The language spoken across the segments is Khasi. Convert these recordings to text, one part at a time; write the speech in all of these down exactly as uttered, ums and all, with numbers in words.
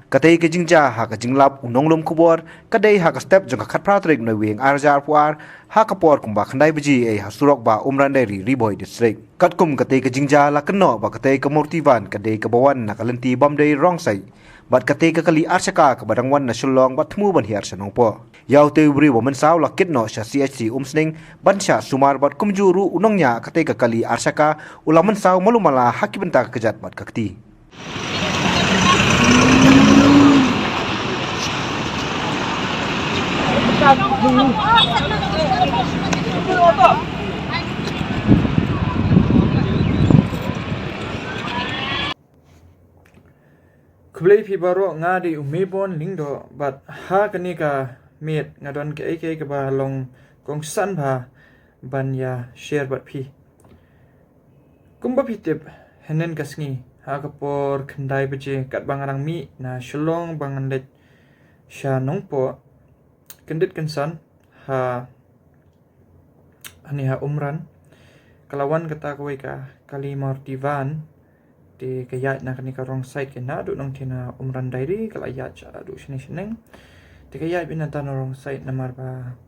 Katei ka jingjia ha ka jinglap u nonglum khubor ka dei ha ka step jong ka khatphra tarik Naiwieng arhajar arphew ar, ha ka por kumba khyndai baje ei ha surok ba Umran Dairy, Ri Bhoi District. Katkum katei ka jingjia la kynnoh ba katei ka murti van ka dei kaba wan na ka lynti bym dei wrong side bad katei ka kali arshaka kaba dang wan na Shillong bad thmu ban hiar sha Nongpoh. Ïa utei u briew ba mynsaw la kit noh sha C H C Umsning ban shah sumar bad kumjuh ruh u nongñiah katei ka kali arshaka u la mynsaw malu mala ha ki bynta ka kjat bad ka kti. Khublei phi baroh, nga dei u Mebon Lyngdoh bad ha kane ka miet nga don kaei kaei kaba long kongsan bha ban ïa share bad phi. Kumba phi tip, hynnin ka sngi ha ka por khyndai baje katba nga dang mih na Shillong ba ngan leit sha Nongpoh, kyndit kynsan ha hangne ha Umran, ka la wan kata kawei ka kali murti van. Te ka ïaid na kane ka wrong side, ka naduh nangtei na Umran Dairy ka la ïaid shaduh shane shaneng. Te ka ïaid beit nangta na wrong side namar ba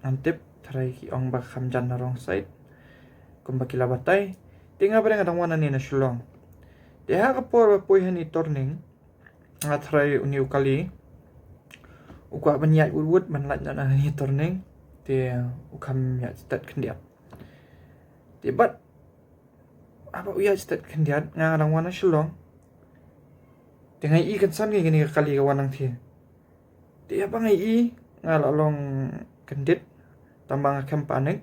ngam tip, tharai ki ong ba kham jan na wrong side kumba ki la batai. Te nga baroh nga dang wan hangne na Shillong. Te ha ka por ba poi hangne turning, nga tharai une u kali u kwah ban ïaid wut wut ban lait na hangne turning. Te u kham ïaid stet khyndiat. Te bad haba u ïaid stet khyndiat, nga dang wan na Shillong. Te nga ïohi kynsan kane ka kali ka wan nangtei. Te haba nga ïohi, nga la long kyndit, tangba nga khlem panic.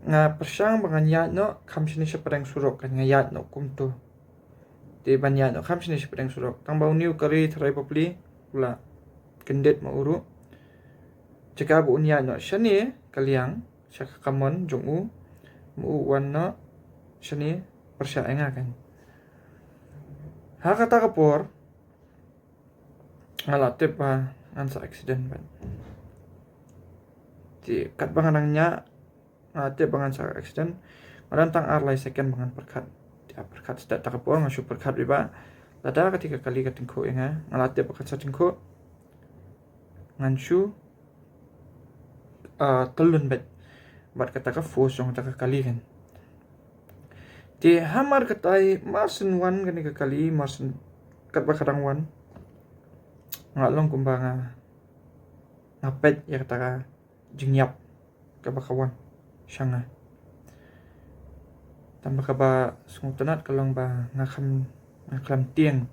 Nga pyrshang ba ngan ïaid noh kham shane shapdeng surok, kan nga ïaid noh kumto. Te ban ïaid noh kham shane shapdeng surok, tangba une u kali tharai bapli u la kyndit ma u ruh. Jaka ba un ïaid noh shane ka liang sha ka kamon jong u, ma u wan noh shane pyrshah ïa nga kan. Ha kata ka por nga la tip ba ngan sa accident bad. Te katba nga dang ñiah, nga la tip ba ngan sa accident. Nga don tang ar lai second ba ngan pyrkhat. Te pyrkhat stet ta ka por, nga shu pyrkhat beit ba lada katei ka kali ka tyngkhuh ïa nga, nga la tip ba kan sa tyngkhuh, ngan shu ah, tyllun beit bad kata ka force jong kata ka kali kan. Te hamar katai, mar shen wan kane ka kali, mar shen katba ka dang wan, nga long kumba nga, nga peit ïa kata ka jingïap kaba ka wan sha nga. Tangba kaba sngewtynnat ka long ba nga kham, nga khlem tieng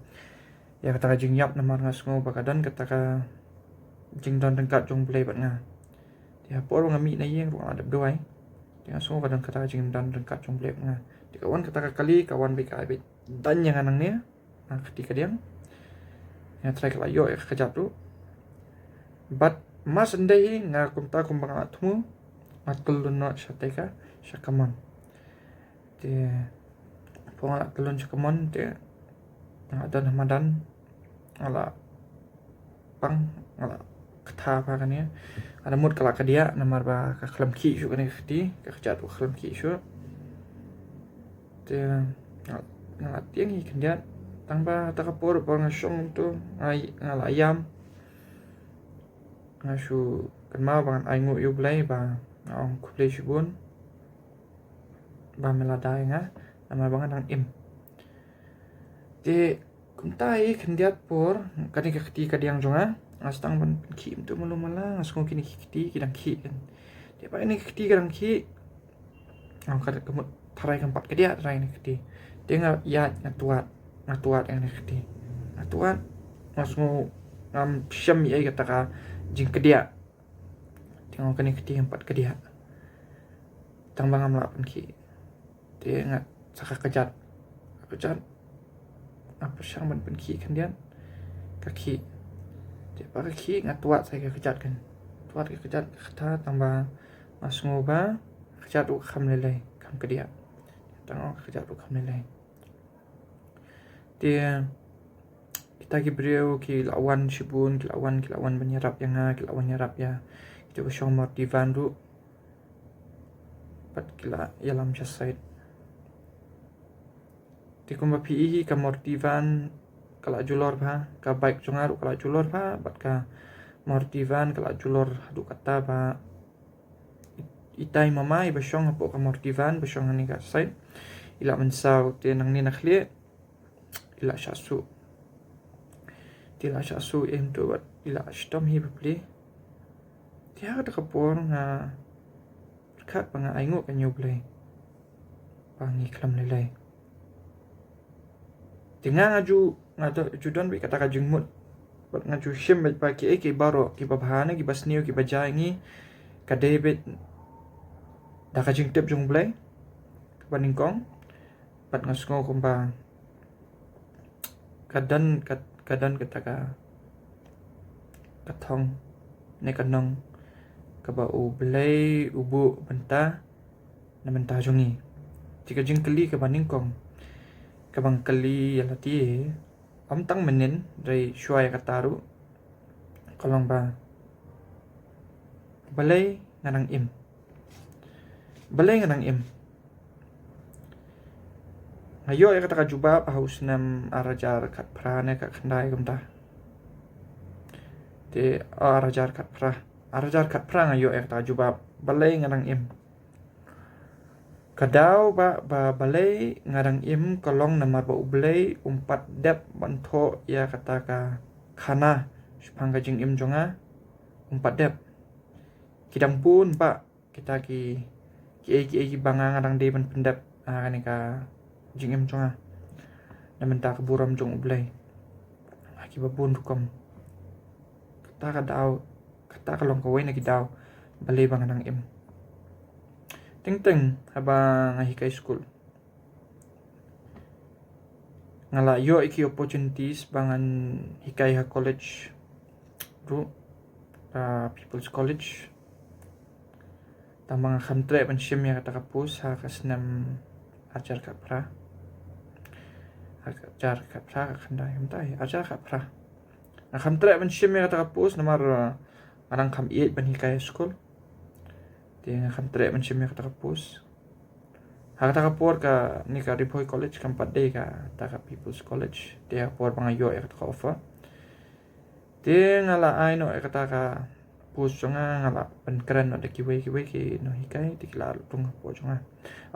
ïa kata ka jingïap namar nga sngew ba ka don kata ka jingdon ryngkat jong U Blei bad nga. Te ha por ba nga mih na ïing ruh nga la dep duwai. Te nga sngew ba don kata ka jingdon ryngkat jong U Blei bad nga. Te ka wan kata ka kali, ka wan beit, ka ai beit daiñ ïa nga nangne na ka kti kadiang. Nga trai ka la ïoh ïa ka kjat ruh. Bad mar shen dei hi nga kumta kumba nga la thmu, nga tyllun noh shatei ka, sha kamon. Te poi nga la tyllun sha kamon, te nga la don ha madan, nga la pang, nga la kata bha kane. Nga la mut ka la kdiah namar ba ka khlem khih shuh kane ka kti, ka kjat ruh ka khlem khih shuh. Te nga, nga la tieng hi khyndiat, tangba kata ka por, por nga shong kumto, nga, nga la ïam. Nga shu kynmaw ba ngan ainguh ïa U Blei, ba nga ong khublei shibun ba me la da ïa nga namar ba nga dang im. Te kumta hi khyndiat por, kane ka kti kadiang jong nga, nga sdang ban pynkhih kumto malu mala, nga sngew kine ki kti ki dang khih kan. Te ba kine ki kti ki dang khih, nga ka, ka mut tharai kam pat kdiah tharai kane ka kti. Te nga ïaid, nga tuat, nga tuat ïa kane ka kti. Nga tuat, nga sngew ngam shem ïa kata ka jingkdiah. Te nga ong kane ka kti kam pat kdiah. Tangba ngam lah pynkhih. Te nga sa ka kjat. Ka kjat. Nga pyrshang ban pynkhih khyndiat, ka khih. Te ba ka khih nga tuat sa ka kjat kan. Tuat ka kjat ka kata, tangba nga sngew ba ka kjat ruh kam lei lei, kam kdiah. Tang ong ka kjat ruh kam lei lei. Te kita ki briew ki la wan shibun, ki la wan, ki la wan ban ïarap ïa nga, ki la wan ïarap ïa kita ki shong murti van ruh. Bad ki la ïalam sha side. Te kumba phi ïohi ka murti van ka la julor bha, ka bike jong nga ruh ka la julor bha, bad ka Maruti van ka la julor haduh katta ba itai mama iba shong hapoh ka Maruti van ba shong hangne ka side i la mynsaw, te nangne na khlieh i la shah suh. Te i la shah suh em tu bad i la shitom hi bapli. Te ha kata ka por nga pyrkhat ba nga ainguh ka ñiew Blei ba ngi khlem lei lei. Te nga nga ju, nga ju don bad kata ka jingmut bad nga ju shim bad ba kiei kiei baroh kiba bha ne kiba sniew kiba jia ïa ngi ka dei bad da ka jingtip jong U Blei kaba nyngkong. Bad nga sngew kumba ka don, ka, ka don kata ka, ka thong ne ka nong kaba U Blei u buh bynta na bynta jong ngi. Te ka jingkylli kaba nyngkong kaba nga kylli ïa lade, ym tang mynhynnin, hynrei shuwa ïa kata ruh ka long ba balei nga nang im. Balei nga nang im. Nga ïoh ïa kata ka jubab ha u snem ar hajar khatphra ne khatkhyndai kumta. Te, oh, ar hajar khatphra. Ar hajar khatphra nga ïoh ïa kata ka jubab balei nga nang im. Ka daw ba, ba balei nga nang im ka long namar ba U Blei um pat dep ban thoh ïa kata ka khana shaphang ka jingim jong nga. Um pat dep. Ki dang bun ba kita ki, kiei kiei kiba nga nga dang dei ban pyndep ha kane ka jingim jong nga na bynta ka burom jong U Blei. Ha kiba bun rukom. Kata ka daw, kata ka long kawei na ki daw balei ba nga nang im. Teng teng haba nga hikai skul nga la ïoh ïa ki opportunities ba ngan hikai ha college ruh, ha People's College. Tang ba nga kham treh ban shim ïa kata ka post ha ka snem ar hajar khatphra. Ar hajar khatphra, khatkhyndai, khatkhyndai, ar hajar khatphra. Nga kham treh ban shim ïa kata ka post namar, uh, nga dang kham ïeit ban hikai ha skul. Te nga kham treh ban shim ïa kata ka post. Ha kata ka por kane ka Ri Bhoi College kam pat dei kata ka People's College. Te ha ka por ba nga ïoh ïa kata ka offer, te nga la ai noh ïa kata ka post jong nga, nga la pynkren noh da kiwei kiwei ki nonghikai, te ki la rung hapoh jong nga.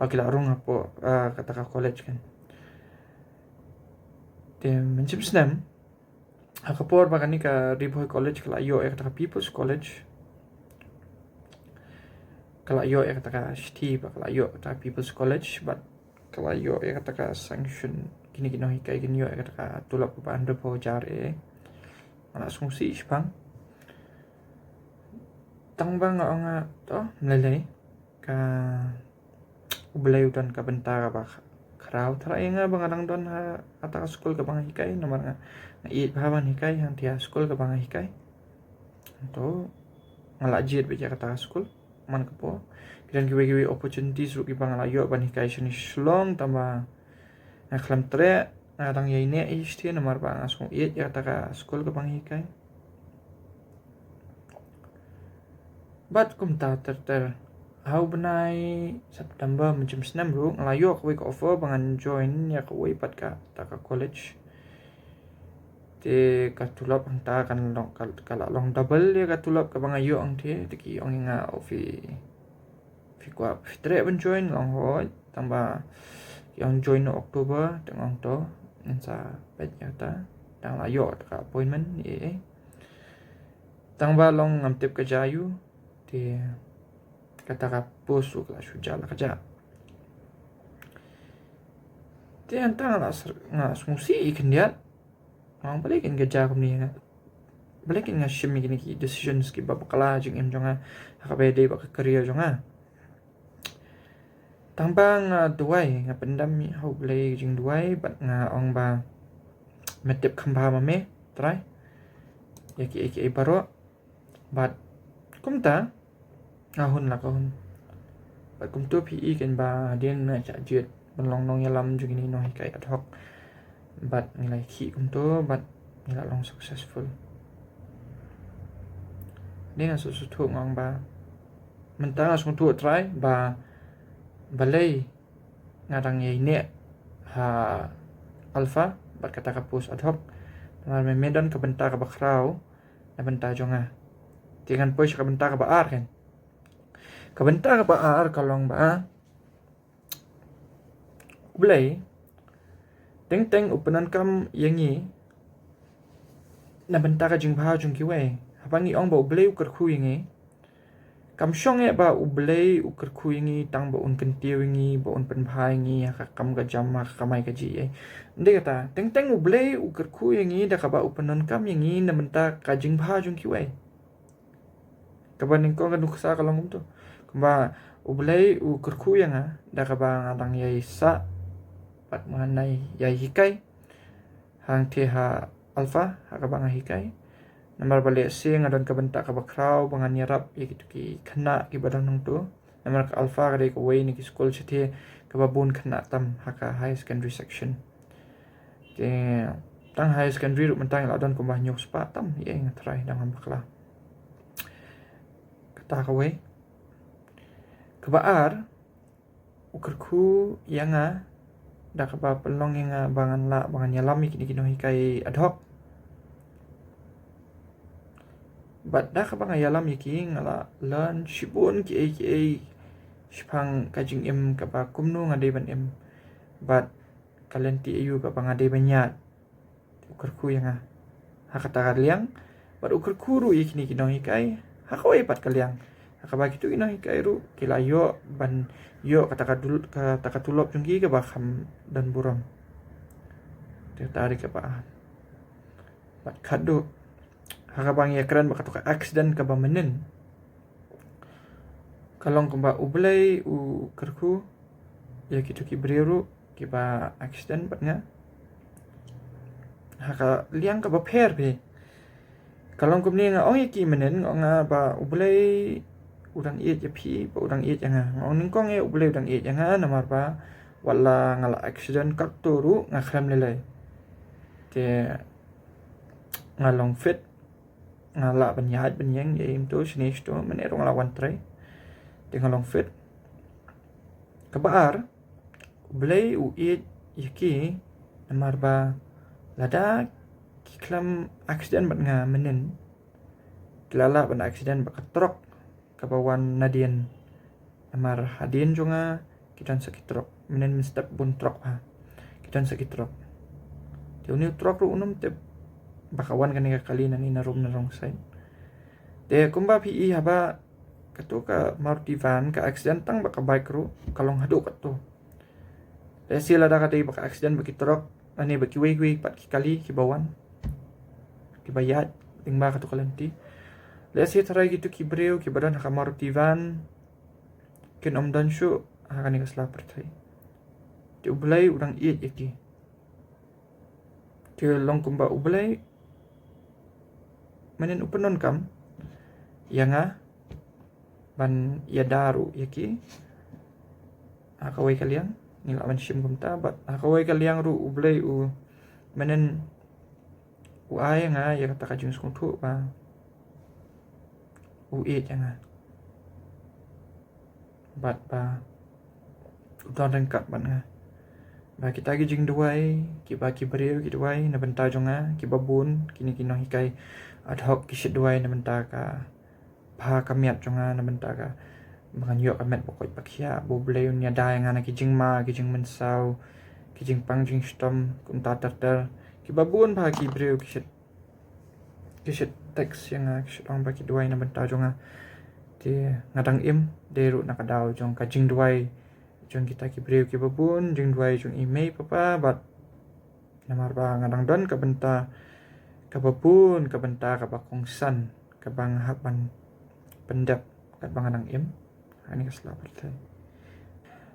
Oh, ki la rung hapoh, ah, kata ka college kan. Te mynshem snem ha ka por ba kane ka Ri Bhoi College ka la ïoh ïa kata ka People's College, ka la ïoh ïa kata ka shithi ba ka la ïoh kata ka People's College, bad ka la ïoh ïa kata ka sanction, kine ki nonghikai kin ïoh ïa kata ka tulop ba hynriewphew hajar eh. Nga la sngewsih shibang. Tang ba nga ong nga, to, ym lei lei, ka U Blei u don ka bynta kaba khraw tharai ïa nga ba nga dang don ha kata ka skul kaba nga hikai, namar nga, nga ïeit bha ban hikai hangtei ha skul kaba nga hikai. To, nga la jied beit ïa kata ka skul man ka por. Ki don kiwei kiwei opportunities ruh kiba nga la ïoh ban hikai shane Shillong, tang ba nga khlem treh, nga dang ïaineh ïa shisha namar ba nga sngewsih ïa kata ka skul kaba nga hikai. Bad kumta ter ter ha u bnai September mynshem snem ruh nga la ïoh kawei ka offer ba ngan join ïa kawei pat kata ka college. Te ka tulop hangta kan long, ka, ka la long double ïa ka tulop kaba nga ïoh hangtei. Te ki ong ïa nga, o phi, phi kwah, phi treh ban join? Nga ong hooid. Tang ba ki ong join ha October, te nga ong to, ngin sa peit ïa kata. Tang la ïoh kata ka appointment, eh, eh. Tang ba long ngam tip ka jia aiu, te kata ka post ruh ka la shu jia la ka jia. Te hangta nga la sngewsih ïa khyndiat. Nga ong balei kein ka jia kumne, nga, balei kein nga shim ïa kine ki decisions kiba bakla ha jingim jong nga, ha kaba ïadei bad ka career jong nga. Tang ba nga duwai, nga pyndam ha U Blei jingduwai bad nga ong ba me tip kham bha ma me Trai ïa kiei kiei baroh. Bad kumta nga hun la ka hun. Bad kumta phi i kein ba hadien nga shah jied ban long nongïalam jong kine ki nonghikai ad hoc. Bad ngi la ïakhih kumta bad ngi la long successful. Hadien nga sngewthuh, nga ong ba mynta nga sngewthuh Trai ba balei nga dang ïaineh ha Alpha bad kata ka post ad hoc. Namar me me don ka bynta kaba khraw na bynta jong nga. Te ngan poi sha ka bynta kaba ar kan. Ka bynta kaba ar ka long ba U Blei teng teng u pyndonkam ïa ngi na bynta ka jingbha jong kiwei. Haba ngi ong ba U Blei u kyrkhu ïa ngi, kam shong eh ba U Blei u kyrkhu ïa ngi tang ba un kyntiew ïa ngi, ba un pynbha ïa ngi ha ka kam ka jam, ha ka kamai kajih. Ym dei kata, teng teng U Blei u kyrkhu ïa ngi da kaba u pyndonkam ïa ngi na bynta ka jingbha jong kiwei. Kaba nyngkong ka nuksa ka long kumto. Kumba U Blei u kyrkhu ïa nga da kaba nga dang ïai sah bad nga nang ïai hikai hangtei ha Alpha, ha kaba nga hikai. Namar ba lehse nga don ka bynta kaba khraw ba ngan ïarap ïa kito ki khynnah kiba don hangto. Namar ka Alpha ka dei kawei na ki skul shatei kaba bun khynnah tam ha ka higher secondary section. Te tang higher secondary ruh mynta ngi la don kumba hynñiew spah tam, ïa nga trai dang ngam bakla. Kata kawei. Kaba ar, u kyrkhu ïa nga da kaba pynlong ïa nga ba ngan lah, ba ngan ïalam ïa kine ki nonghikai ad hoc. Bad da kaba nga ïalam ïa ki, nga la learn shibun kiei kiei shaphang ka jingim, kaba kumno nga dei ban im, bad ka lynti aïu kaba nga dei ban ïaid. U kyrkhu ïa nga ha kata ka liang, bad u kyrkhu ruh ïa kine ki nonghikai ha kawei pat ka liang, ha kaba kito ki nonghikai ruh ki la ïoh ban ïoh kata ka dul-, kata ka tulop jong ki kaba kham don burom. Te kata dei kaba ar. Bad khatduh, ha kaba ngi ïakren bad kato ka accident kaba mynnin, ka long kumba U Blei u kyrkhu ïa kito ki briew ruh kiba accident bad nga ha ka liang kaba pher bha. Ka long kumne, nga ong ïa ki mynnin, nga ong ba U Blei u dang ïeit ïa phi, ba u dang ïeit ïa nga. Nga ong nyngkong ïa U Blei u dang ïeit ïa nga namar ba wat la nga la accident katto ruh nga khlem lei lei. Te nga long fit, nga lah ban ïaid ban ïeng ïa im to shane shato, mynne ruh nga la wan trei. Te nga long fit. Kaba ar, U Blei u ïeit ïa ki namar ba lada ki khlem accident bad nga mynnin, ki la lah ban accident bad ka trok kaba wan nadien. Namar hadien jong nga ki don sa ki trok, mynnin mynstep bun trok bha. Ki don sa ki trok. Te une u trok ruh un ym tip ba ka wan kane ka kali nangne na rum na wrong side. Te kumba phi i haba kato ka Maruti van ka accident tang bad ka bike ruh, ka long haduh katto. Lehse lada ka dei ba ka accident bad ki trok, lane bad kiwei kiwei pat ki kali kiba wan, kiba ïaid lyngba kato ka lynti, lehse tharai kito ki briew kiba don ha ka Maruti van kin ym don shuh ha kane ka sla pyrthei. Te U Blei u dang ïeit ïa ki. Te long kumba U Blei mynnin u pyndonkam ïa nga ban ïada ruh ïa ki ha kawei ka liang, ngi lah ban shim kumta, bad ha kawei ka liang ruh U Blei u mynnin u ai ïa nga ïa kata ka jingsngewthuh ba u ïeit ïa nga. Bad ba u don ryngkat bad nga. Ba kita ki jingduwai kiba ki briew ki duwai na bynta jong nga, kiba bun kine ki nonghikai ad hoc ki shait duwai na bynta ka bha ka miat jong nga, na bynta ka ba ngan ïoh ka met ba koit ba khiah, ba U Blei un ïada ïa nga na ki jingma, ki jingmynsaw, ki jingpang jingshitom, kumta ter ter. Kiba bun bha ki briew ki shait, ki shait text ïa nga, ki shait ong ba ki duwai na bynta jong nga. Te nga dang im dei ruh na ka daw jong ka jingduwai jong kita ki briew kiba bun, jingduwai jong i mei papa, bad namar ba nga dang don ka bynta kaba bun, ka bynta kaba kongsan kaba nga hap ban pyndep katba nga dang im ha kane ka sla pyrthei.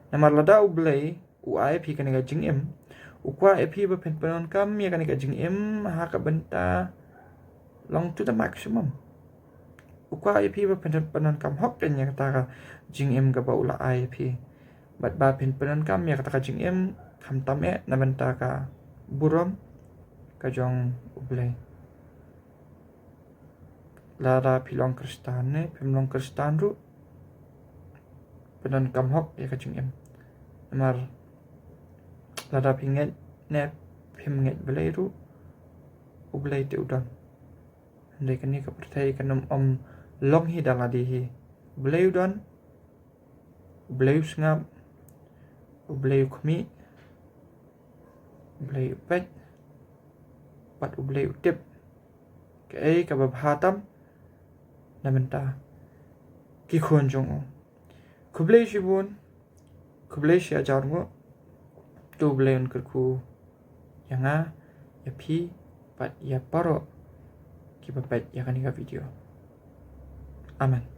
Namar lada U Blei u ai ïa phi kane ka jingim, u kwah ïa phi ba phin pyndonkam ïa kane ka jingim ha ka bynta long to the maximum. U kwah ïa phi ba phin pyndonkam hok ïa kata ka jingim kaba u la ai ïa phi, bad ba phin pyndonkam ïa kata ka jingim khamtam eh na bynta ka burom ka jong U Blei. Lada phi long Khristan ne phim long Khristan ruh, pyndonkam hok ïa ka jingim. Namar lada phi ngeit ne phim ngeit Blei ruh, U Blei te u don. Hynrei kane ka pyrthei kan ym long hi da lade hi. U Blei u don, U Blei u sngap, U Blei u khmih, U Blei u peit, bad U Blei u tip kaei kaba bha tam na bynta ki khun jong u. Khublei shibun, khublei shihajar nguh. To U Blei un kyrkhu ïa nga, ïa phi, bad ïa baroh kiba peit ïa kane ka video. Amen.